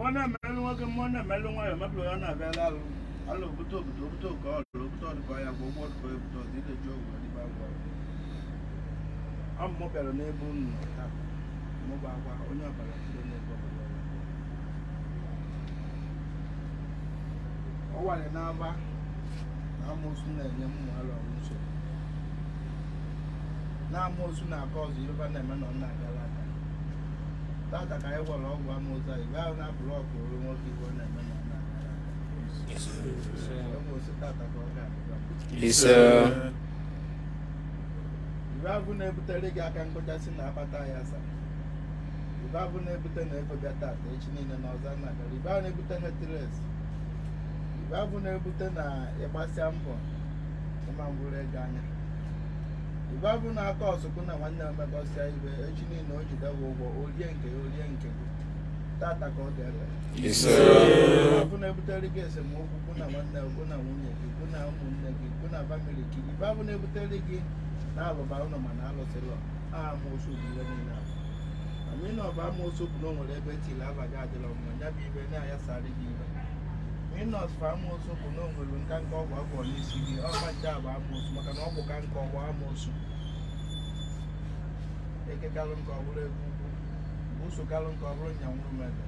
Mmụọ na-emelụ nwoke, mmụọ na-emelụ nwaanyị, mepụrụ ya na-abịala alụ. Alụ obodo obodo obodo ka ọ lụrụ obodo ọdụkọ ya gwa ụgbọ ọdụkọ ya obodo ọzọ ideji ọgwụ ọdịba ngwa. Ọ mmụọ bịara n'ebe unu nọ taa. Mmụọ bụ agwa onye ọbara tụrụ n'ebe ọbụla. Ọ wara n'aba na amoosu na-enye mmụ alụ nsogbu. Na amoosu na-akọ ọzọ ibe na-eme na ọ na-agara aga. Tata ka anyị gwọrọ ọgwụ amoosu a, ibe ahụ na blọkụ olu nwoke ibe ọ na-eme na ọ na-agara aga. Amoosu tata ka ọ ga-adịba. Ise. Ibe ahụ na-ebutere gị aka nkụchasị na-akpata ya asa. Ibe ahụ na-ebute na ego bịa tata echi niile na ọzọ na-agara. Ibe ahụ na-ebute hetres. Ibe ahụ na-ebute na ịgbasịa mbọ ịma ngwụrụ ego anya. Ibe ahụ na-akọ ọsụkụ na nwanne m mekọsịa ibe echi niile o jide gị ụgwọ o rie nke ya o rie nke gị. Tata ka ọ ga-ebe. Ise. Ibe ahụ na-ebutere gị esemokwu kwụ na nwanne gị, kwụ na nwunye gị, kwụ na ụmụnne gị, kwụ na famili gị. Ibe ahụ na-ebutere gị na-alụba ụlọ mana alụsịlọ amoosu bụ ihe niile ahụ. Amina ọba amoosu bụ na o nwere ebe etiri abaghị adịrọ mma ya bụ ibe na-ayasarị gị ibe. Minọs bụ amoosu bụ na o nwere nka nka ọgwụ agwọ n'isi gị ọgba nche bụ amoosu maka na ọgwụ ka nka ọgwụ amoosu. Ekekalụ nke ọ bụrụ ego ukwu, busokalụ nke ọ bụrụ nyanwụrụ mmadụ.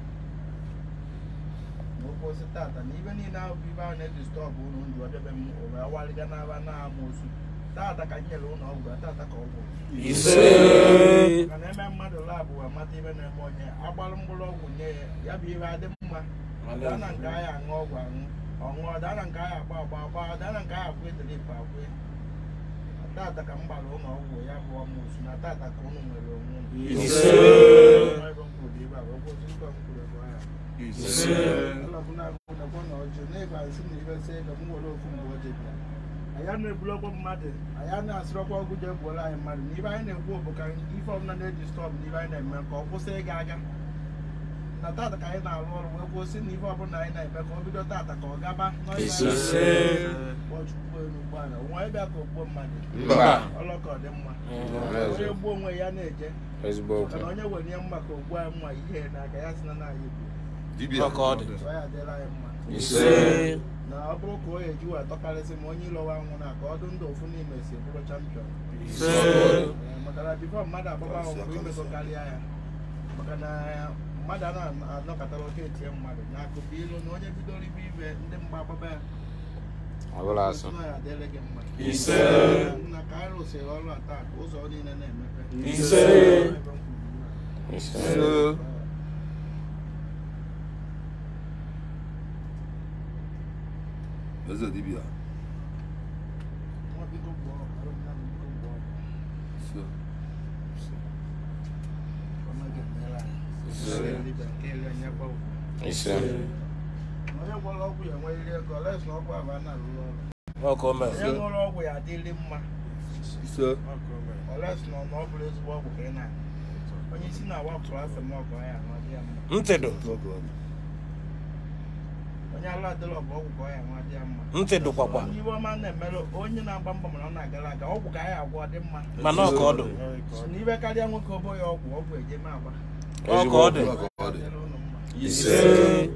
Na okwu osi tata na ibe niile ahụ bụ ibe ahụ na-edistọbụ ụnụ ndụ ọdebe m ụwa awalịga n'aba na amoosu. Tata ka nyere ụlọ ọgwụ tata ka ọgwụ. Ise. Maka na eme mmadụ labụ wee mata ibe na-eme onye agbalụ mkpụrụ ọgwụ nye ya ya bụ ibe adị mma. Daa na nke anyị aṅụ ọgwụ aṅụ ọṅụọ, daa na nke anyị agba agba agba, daa na nke anyị akwụ edere akwụ. Tata ka m gbara ụlọ ọgwụ ya bụ amoosu na tata ka ụnụ nwere onwe unu. Ise. Ise. Anyị na-ebulọkwa mmadụ, anyị na-asịrọkwa ọgwụ je gbuola anyị mmadụ na ibe anyị na-ekwu bụ ka ife ọbụla na-eji stọp na ibe anyị na-eme ka ọ kwụsị ịga aga. Na tata ka anyị na-arụ ọrụ wee kwụsị na ife ọbụla anyị na-eme ka o bido tata ka ọ gaba. Ise. Kpọchukwu elu ụgbọala onwe ebe ka ogbuo mmadụ. Mba. Ọlọkọ dị mma. Onye gbuo onwe ya na-eje. Ezigbo okwu. Maka na onye were ihe mma ka ogbuo anyị mma ihe n'aka ya sị na na anyị gbuo. Dibịa. Ọ ya adịla anyị mma. Ise. Na ọ bụrụ ka o eji wee tọkarịsị ma onye ịlọwa anwụ na ka ọ dị ndụ ofu n'ime si bụrụ champion. Ise. Maka na bifo mmadụ agbaba ahụ mgbe imekọ karịa ya. Maka na mmadụ a na-anọkọtara oke etie mmadụ na akụkọ ilu na onye bidoro ibe ibe ndị mgba agbaba ya. Ọbụla asụ. Na ya adịla gị mma. Ise. Na ka anyị rụsịrị ọrụ a taa ka ụzọ niile na-emepe. Ise. Ise. Eze dibịa. Ise. Ise. Onye gwọrọ ọgwụ ya enwerịrị ego les na ọgwụ ahụ a na-arụrụ ọrụ. Onye ṅụrụ ọgwụ ya adịrị mma. Ise. Oles na ọ bụrụ ezigbo ọgwụ ka ị na-aṅụ. Onye isi na-awapụrụ asị m ọgụ ya aṅụ dị ya mma. Ntịdụ. Onye ala adịrọ bụ ọgwụ ka ọ ya aṅụ dị ya mma. Ntịdụ kwakwa. Onye iwe ọma na-emerụ onye na-agba mbọ mana ọ na-agara aga ọgwụ ka anyị agwọ dị mma. Mana ọ ka ọ dị. Na ibe karịa nwoke obo ya ọgwụ ọgwụ eje m agba. Ọ ka ọ dị. Ise.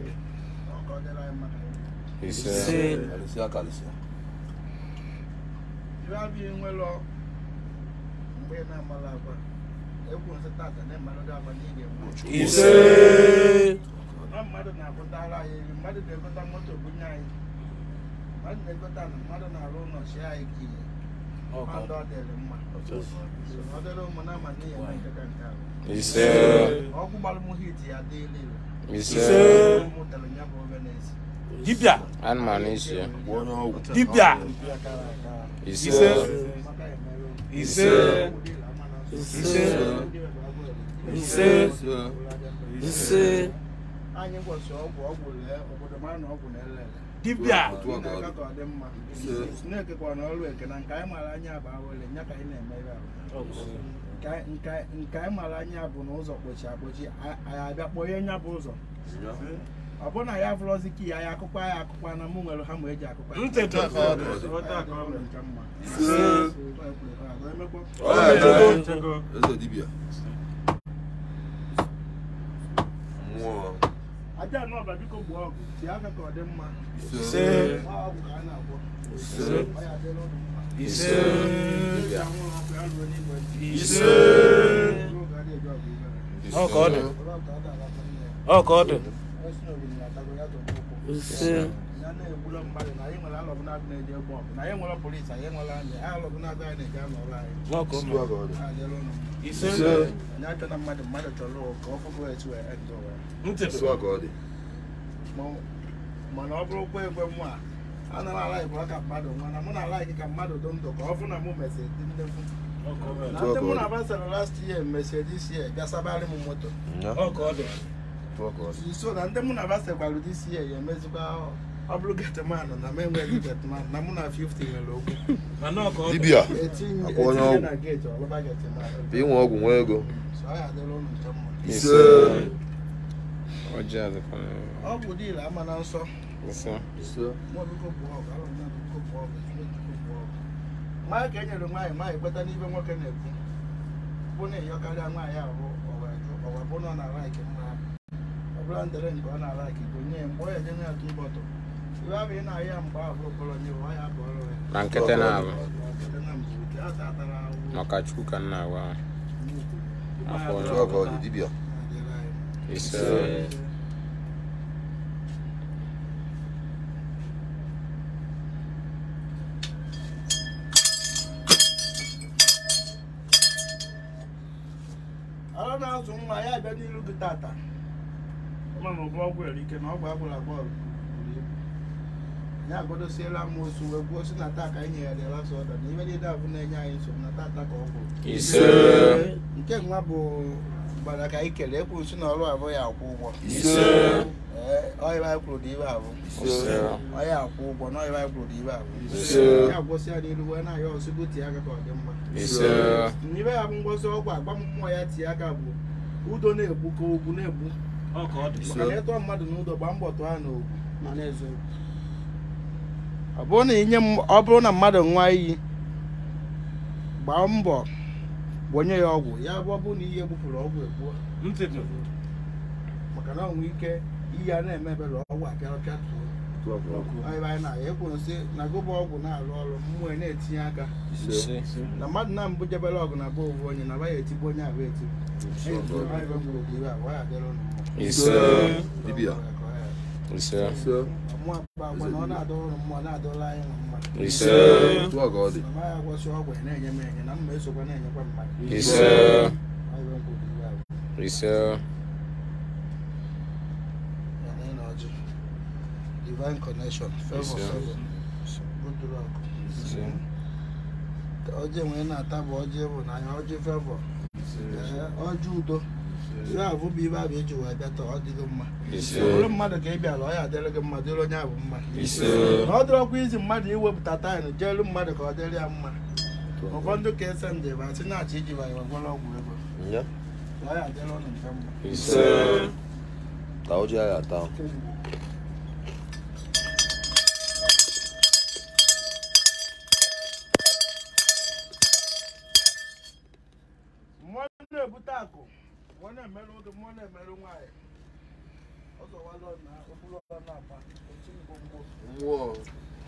Ise. Kalịsịa kalịsịa. Ibe abịa nwere mgbe ị na-amala agwa ekwu nsị tata na-emalụgo agwa na ị ga-enwe. Ise. Na mmadụ na-agụtara anyị eri, mmadụ na-egota moto bunye anyị, mmadụ na-egota na mmadụ na-arụ ụlọ chi anyị ka ihe. Mmadụ ọ dịrị mma. Ọ dịrị ụmụ na ama n'ihe eme nke ka nke ahụ. Ise. Ọgwụ gbara m hit ya dịrị ire. Ise. Mụtara ya bụ obe n'ezi. Dibịa. Anụmanụ isi. Dibịa. Ise. Ise. Ise. Ise. Ise. Anyị gwọsị ọgwụ ọgwụ lee obodo mara na ọgwụ na-ele ele. Dibịa. Na-aka ka ọ dị mma. Sinekekwa na ọrụ eke na nke anyị mara anya bụ awele nya ka anyị na-eme ebe ahụ. Nke anyị mara anya bụ na ụzọ kpochi akpochi anyị abịa kpọnye nya bụ ụzọ. Ọ bụrụ na ya bụrụzi ki ya ya akụkwa ya akụkwa na mụ nwere ha ma eji akụkwa. Ntị Eze dibịa. Mmụọ. A Ọja n'ọba biko gbuo ọgụ tie aka ka ọ dị mma. Ise. Ọgwụ ka a na-agwọ. Ise. Ọ ya adịla ụnụ mma. Ise. Ise. Ọ ka ọ dị. Ọ ka ọ dị. Ise. Ya na-egbula mmadụ na anyị nwere alọbụnagụ na-eje egbu ọgụ na anyị nwere polisi anyị nwere anyị alọbụnagụ anyị na-eje anọrọ anyị. Ọ ka ọ Otu a ka ọ dị. Adịla ụnụ mma. Ise. Ise. Anyị achọna mmadụ mmadụ chọrọ ka ọ fụgo etu wee ndụ ụwa. Ntị dị. Otu a ka ọ dị. Mana ọ bụrụkwa ekwe mụ a anaghị alaghị ka mmadụ nwa na mụ na alaghị ka mmadụ dị ndụ ka ọ fụ na mụ mesịrị dị nnekwu. Ọ ka ọ Na dị. ndị mụ na basara last year mesịrị this year bịa sabarị m moto. Ọ ka ọ dị. Otu a ka ọ dị. So na ndị mụ na basakwara this year ya emezikwa ọ bụrụ gateman na m enweghị gateman na mụ na 50 nwere okwu. Mana ọ ka ọ dị. Dibịa. Etinye Akwa onye etinye ọgwụ. na gate ọlụba gateman. Bụ inwe ọgwụ nwee ego. So ọ ya adịla ụnụ ncha mma. Ise. Ọjị adịkwa n'elu. Ọgwụ dịla ama na nsọ. Ise. Ise. Nwa biko gbuo ọgụ, alụ na biko gbuo ọgụ, ezigbo biko gbuo ọgụ. Nwaanyị ka e nyere nwaanyị, nwaanyị kweta n'ibe nwoke na-ekwu. Bụ na ịyọkarịa nwaanyị ahụ ọwa jụ, ọwa bụ na ọ na-alaiki mma ahụ. Ọ bụla ndere nke ọ na-alaiki gonye ya mgbe ọ ya enye ya tu bọtụ. Iwe ahụ ị na-ahịa mgbe ahụ okporo nye ọ ya bụ ọrụ ya. Na nkịtị na-abụ. Nkịtị na mbụ, nke a tatara ahụhụ. Maka Chukwu ka nna agwa. Afọ Otu a ka ọ dị dibịa. Adịla anyị. Ise. Arụ na-azụ nwa ya abịa n'iru gị tata. Ọma na ụba ọgwụ nwere ike na ọgwụ agwụrụ agwụ buru ibu. Ya agwadosiela m osu wee gwuo si na taa ka anyị nyere ya lasa ọda na ibe niile abụ na-enye anyị nsogbu na tata ka ọ gwụrụ. Ise. Nke nwa bụ gbara ka anyị kelee ekwuru si na ọrụ abụ ya akwụ ụgwọ. Ise. Ee, ọ ibe anyị kwuru dị ibe abụ. Ise. Ọ ya akwụ ụgwọ na ọ ibe anyị kwuru dị ibe abụ. Ise. Ya agwọsị ya n'ilu wee na-ayọ ọsị tie aka ka ọ dị mma. Ise. N'ibe ya bụ ngwọsị ọgwụ agba mmụọ ya tie aka bụ udo na-egbu ka ogwu na-egbu. Ọ ka ọ dị. Maka na ịtụọ mmadụ n'ụdọ gbaa mbọ tụọ ya n'ogwu. Ọ bụrụ na inye ọ bụrụ na mmadụ nwa iyi gbaa mbọ gwọnye ya ọgwụ ya bụ ọ bụrụ na iyi egbupụrụ ọgwụ egbuo. Ntị dị. Maka na ọ nwee ike iyi a na-eme ebere ọgwụ apịara pịatuo. Otu a ka ọ dị. Ọ ebe anyị na-ya ekwuru sị na gụba ọgwụ na-arụ ọrụ mmụọ na-etinye aka. Ise. Na mmadụ na mbụ jebere ọgụ na bụ ovu onye na ba ya etigbu onye ahụ etigbu. Otu a ka ọ dị. Ọ ebe m kwuru dị ibe a, ọ ya adịrị ụnụ mma. Ise. Dibịa. Ise. Ise. Mmụọ akpa agwa na ọ na-adọrọ ụnụ mmụọ na-adọrọ anyị nwa mmadụ. Ise. Otu a ka ọ dị. Na ya agwọsị ọgwụ ya na-enye m enye na mma esokwa na-enyekwa mmadụ. Ise. Ọ ebe m kwuru dị ibe a. Ise. Ya na ị na-ọjị. Divine connection, favor, Ise. favor, good luck. Ise. Ọjị nwere na-ata bụ ọjị ịhụnanya, ọjị favor, ọjị udo. Ihe a bụ ibe abụ eji wee bịa taa, ọ dịgo mma. Ise. Ọ bụrụ mmadụ ka ị bịara, ọ ya adịrị gị mma, dịrị onye ahụ mma. Ise. Na ọ dịrọkwa izi mmadụ iwepụta taịm jeelu mmadụ ka ọ dịrị ya mma. Ụfọdụ ka ese nje bụ asị na-achọ iji banye gwọrọ ọgwụ ego. Nya. Ọ ya adịrị ụnụ nke mma. Ise. Taa ọjị anyị ata. Mmụọ na-ebute akụ, mmụọ na-emerụ nwoke, mmụọ na-emerụ nwaanyị. Ọzọwalụ na okpuru ọ na-agba, otu mgbomgbo. Mmụọ.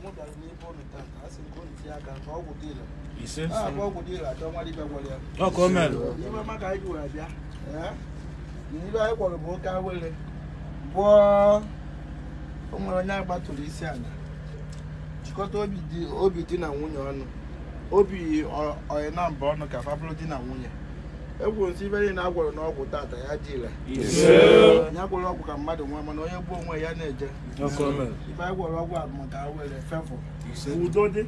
Mụ bịara n'ibe unu tata, a sị nke unu tinye aka ka ọgwụ dị ire. Ise. A bụ ọgwụ dị ire achọ nwa dibịa gwọrọ ya. Ọ ka o mere. Ibe ọma ka anyị ji wee bịa. Ee? Ibe anyị gwọrọ bụ oke awele. Gwọọ o nwere onye agbatụrụ isi ala. Jikọta obi di na nwunye ọnụ. Obi ọyị na mba ọnụ ka fa bụrụ di na nwunye. Ekwuru nsị ibe niile a gwọrọ n'ọgwụ tata ya dị ire. Ise. Ya gwọrọ ọgwụ ka mmadụ nwee mana onye gbuo onwe ya na-eje. Ọ ka o mere. Ibe anyị gwọrọ ọgwụ a bụ maka awele fevọ. Ise. Udo dị.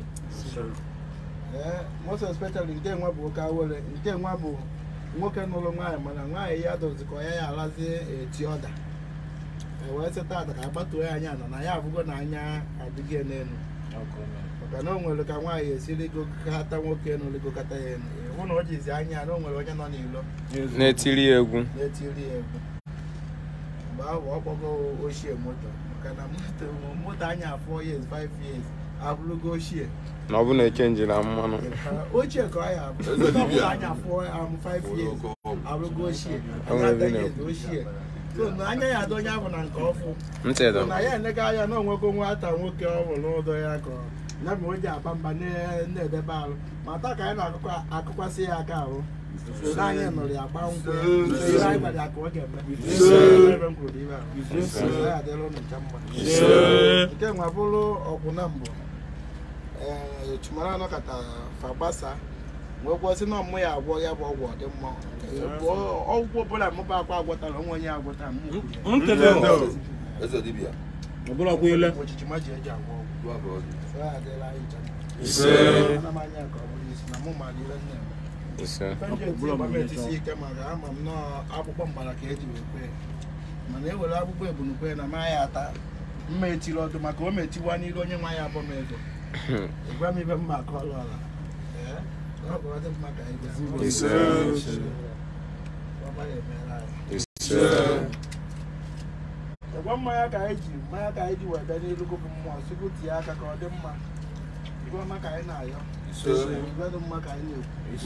Ee, most especially nke nwa bụ oke awele, nke nwa bụ nwoke nụrụ nwaanyị mana nwaanyị ya dozikọ ya ya alazi eti ọda. E wee sị tata ka agbatuo ya anya na ya abụgo na anya adịghị n'elu. Maka na o nwere ka nwaanyị esi rigokata nwoke elu rigokata ya elu. Ịhụ na o jizi anya na o nwere onye nọ n'ilo Na-etiri ya egwu. na-etiri ya egwu. Mgbe ahụ ọ kpọgo ochie moto maka na moto anya 4 years 5 years abụrụgo ochie. Na ọ bụ na echenjila mmanụ. Ochie ka ọ ya abụ. Eze dibịa. Anya 4 5 years abụrụgo ochie. O nwere Anya 10 ebe years ochie. So na anya ya adọ onye ahụ na nke ọfụ. Na ya enega anya na onwego nwata nwoke ọ bụrụ ụdọ ya ka ya ma o ji aba mba na-edebe arụ ma taa ka anyị na-akụkwasị ya aka ahụ. Na anyị nụrụ ya gbaa nkwụ ya anyị gwara ya ka ọ ga-eme. Ebe m kwuru ibe ahụ. Ya adịla ụnụ ncha mma. Nke nwa bụrụ ọkwụ na mbụ. Chumara anọkata fa gbasa wee kwụsị na ọmụ ya agwọ ya bụ ọgwụ ọ dị mma. Ọgwụ ọbụla mụba akwa agwọtara onwe onye agwọtara m. Eze dibịa. Ochichi ma ji eji agwọ ọgwụ. Adịla anyị ncha. Ana m anya ka ọ bụrụ isi na mụ mara ihe nne m. Isi ike maka ama m nọọ akpụkpọ mgbara ka eji wee kwee. Mana e were akpụkpọ ebunukwe na ma ya ata mma etiri ọdụ maka o metiwa n'iru onye nwa ya abọ m ego. Gwa m ibe mma ka ọ lụọla. Gwa mmanya ka anyị ji wee bịa n'iru gụbụ mmụọ sikwu tie aka ka ọ dị mma. Igwe ọma ka anyị na-ayọ. Igwe dị mma ka anyị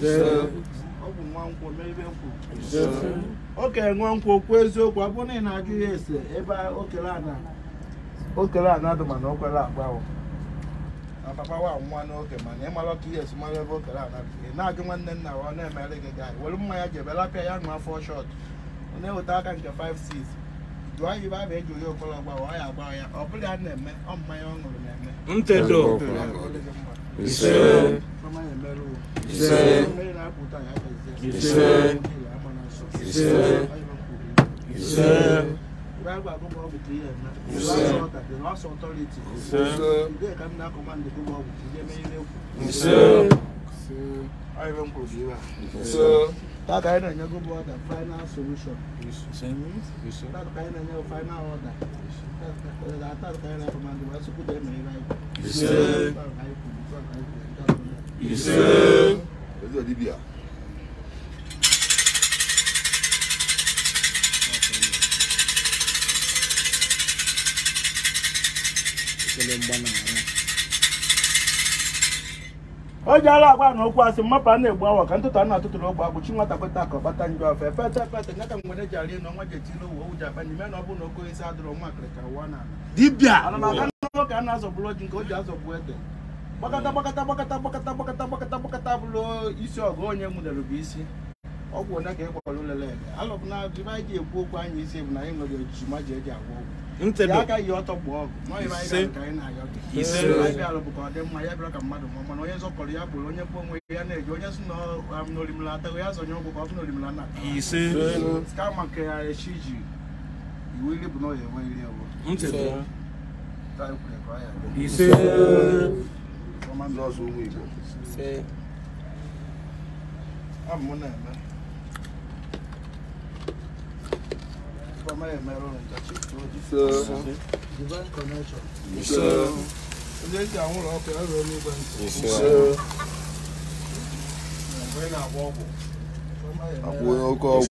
na-ekwu. Ọ bụ nwa nkwụ mee ibe nkwụ. Okenye nwa nkwụ okwu eziokwu ọ bụrụ na ị na-ajụ ya ese ebe okele ana dị mana o kwere agba ahụ. Na papa wa nwa n'oge mana ị mara ka ihe esi mara ebe okele ana dị. Ị na-ajụ nwanne nna ọ na-emere gị gaị were mmanya jebe lapịa ya ṅụọ 4 shot. Ọ na-eweta aka nke 5-6. Jụọ ya ibe ahụ eji onye okolo gba ọ ya agba ya ọ bụla ya na-eme ọ mmanya ọ ṅụrụ na-eme. Final solution. Final order. Eze dibịa. O ji ala agwa na okwu asị mmapa na-egbu awa ka ntụtụ a na-atụtụrụ ogbe agbụ chi nwata kweta ka ọ kpata njọ afọ efete efete nya ka nwere ji arị na ọnwa ji etiri owu owu ji akpa n'ime na ọ bụ na oke isi adịrọ nwa akịrịka ụwa na Dibịa. Ana m aga n'ụka a na-azọgburu ji nke o ji azọgbu ede. Gbakọta gbakọta gbakọta gbakọta gbakọta gbakọta gbakọta bụrụ isi ọgụ onye nwudere bụ isi. Ọgwụ one ka ị gwara ụlele ede. Alọbụ na ibe anyị ji ekwu okwu anyị isi bụ na anyị nwere ojiji ma ji eji agwọ ọgwụ. Ya aka yi ọtọ gbuo ọgụ. Nọ ibe anyị gara ka anyị na-ayọ gị. Anyị bịara bụ ka ọ dị mma ya bịara ka mmadụ nwụọ mana onye zọpụrụ ya gburu onye gbuo onwe ya na-eji onye si na orimila ataghị ya zọnye ọgwụ ka ọ bụ na orimila na-ata. Kama nke ya echi ji iwu ili bụ na ọ ya enwe iri ewu. Ise. Nọọsụ ụmụ Igbo. Ọ na-eme. Divine connection. Ndị eji anwụrụ ọkụ ya ruo n'igwe ntị. Mgbe ị na-agba ọgwụ. Akwụ onye oke ọgwụ.